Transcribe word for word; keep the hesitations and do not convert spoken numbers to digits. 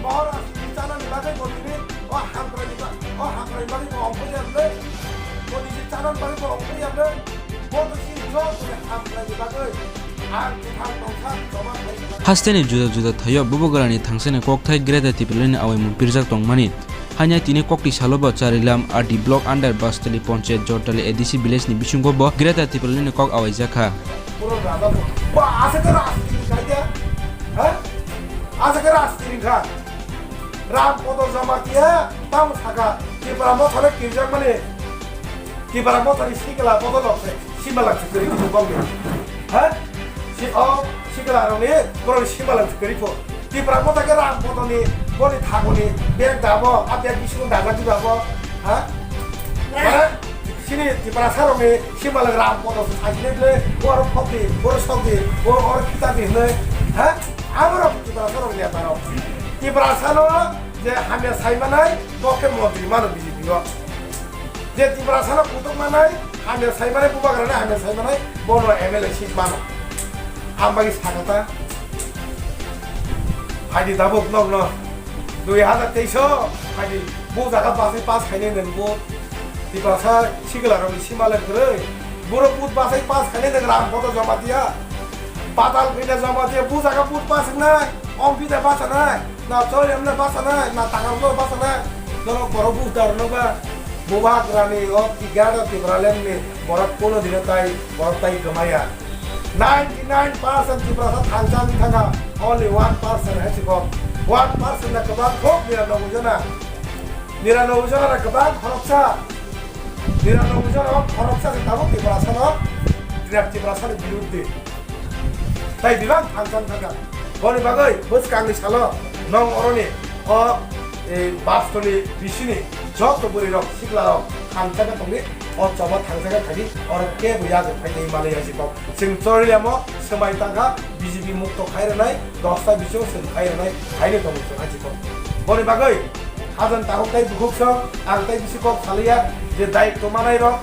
Bo rajniti chanani bagwi bo tini o hamkraini ba-, o hamkraini bagwi bo ongkha ya le. Bo niji chanani bagwi bo ongkha ya le. Bo to chini jotoni hamkraini bagwi ang kwthang tongkha, jobab bai. Hasteni juda juda thaio Bubagrani thangsani kokthai Greater Tipralandni awaimung pirjak tongmani. Hainai tini kokti salobo Charilam R D Block under Bastali Ponchayat Jortali A D C village ni bisingo bo Greater Tipralandni kok awaijakha. Puro raja bo. Ba, asa ke rajniti khai dia? Ha? Asa ke rajniti kha? Ram Podo Jamatia tamo saka, Tipra Mothani kirjak mani, Tipra Mothani sikla bodol se, simalang se kiri tu bang ni. Ha? Si o, sikla rong ni, boro simalang se kiri po. Tipra Motha ke Ram Podo ni, boni thago ni, bag dabo, a bag bisingo dajak di dabo. Ha? Mana? Sini Tiprasa rok ni simalang Ram Podo se thajine ble, oro phokdi, oro sokdi, oro kita di hne. Ha? Abo rok Tiprasa rok ni ataro. Tiprasa no je hamya sai manai, bo khe montri mano B J P o. Je Tiprasa no kutuk manai, hamya sai manai, Bubagra no hamya sai manai, bono M L A seat mano. Ang bagwi sakha ta. Phaidi tabuk nok no. Dui hazar teis o phaidi. Bu jaga basai pass khainai nang bu. Tiprasa sikla rok ni sima le kwrwi. Buro but basai pass khainai nang Ram Podo Jamatia. Patal Pina Jamatia bu jaga but pass wngnai. Ompita basa nai. Na chori amna basa nai. Na takam no basa nai. Norok borok but dar no ba. Bubagrani o Greater Tipraland ni borok kuno dino tai borok tai kwmaya. Ninety nine percent Tiprasa thangsa wngwi thangkha, only one percent hai se kok. One percent na kwbang kok nira noboi jona. Nira noboi jona na kwbang khoroksa. Nira noboi jona o khoroksa se tabuk Tiprasa no, Tiprasa ni birudde. Tai bibang thangsa wngwi thangkha. Boni bagwi bwskangni salo nong oroni o, e, Bastoni bisini joto bwrwi rok sikla rok thangsa khe tongdi, o choba thangsa khe phaidi, oro kebo yajak phaidi manwi hai se kok. Chwng choriyamo swmai tangkha B J P mukto khai rwnai, dosta bisingo chwng khai rwnai, haino tongo chwng hai se kok. Boni bagwi hajan takhuk tai bukhuk song, ang tai bisi kok saliya je daitw manai rok,